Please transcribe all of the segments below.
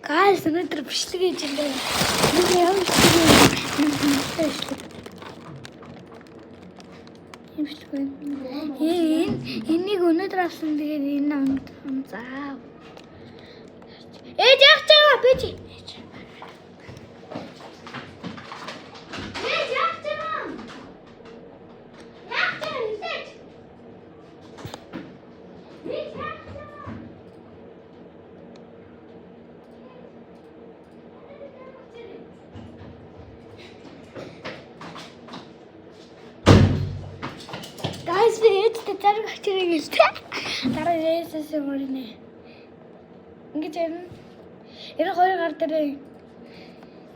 Guys, өнөөдөр бичлэг хийж байна. Нэг ямар бичлэг юм? Бичлэг. Юм бичлэг байна. Энэ энийг өнөөдөр авсан, тэгээд энэ ам заа. Ээж яах чаа би чи. Ээж. Ээж яах чаа? Яах чаа хэлээч. Ээж яах чаа? Guys, би ээжтэй зараг авчирыг гэлтэй. Дараа ээжээс мөрнө. Ингэж юм. 92 гар дээр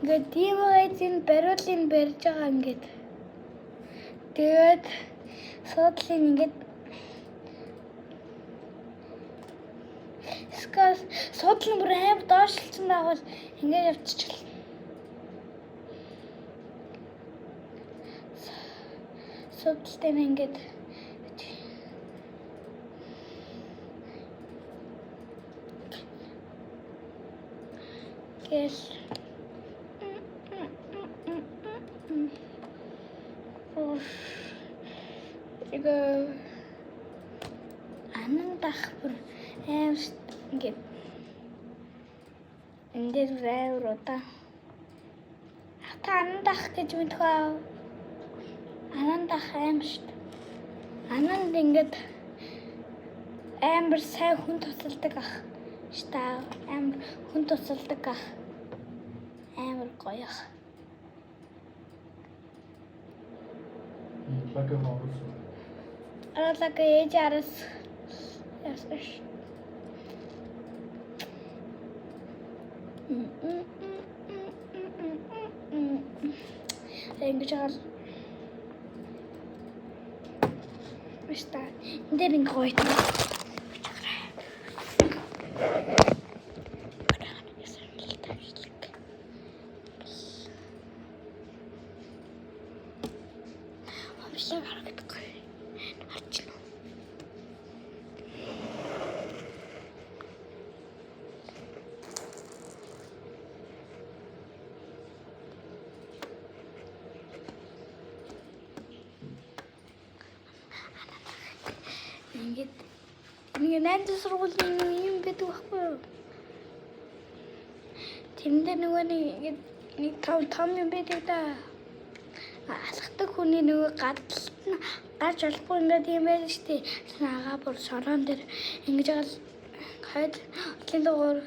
ингээд тийм ээжийн бариулын барьж байгаа ингээд. Тэгээд суудлын ингээд скас суудлын бүр аим доошлцсан байгуул ингээд явчихлаа. Суудалтай нь ингээд гэл 이거 анандах бүр аим ингээд энэ дээр бүр амар удаа. Та анандах гэж мэдэх аа. Анандах аим шүү дээ. Ананд ингээд амар сайн хүн тусалдаг ах шүү дээ. Амар хүн тусалдаг ах. Амар гоё ах. Лага оруулсан. Аралаг ээж араас яасан ш. Ингэж байгаа л. Энэ дээр ингэ гоё. Амшлаг харагдахгүй. Харчихна. Ингээд нэг найз сургуулийн юм гэдэг байхгүй юу? Тэрэндээ нөгөө нэг ингээд нэг том том юм байдаг да. Алхдаг хүний нөгөө гадалт нь гарч болохгүй ингээд юм байдаг шүү дээ. Агаа бүр сорон дээр ингэж байгаа л хойд одлын дугаар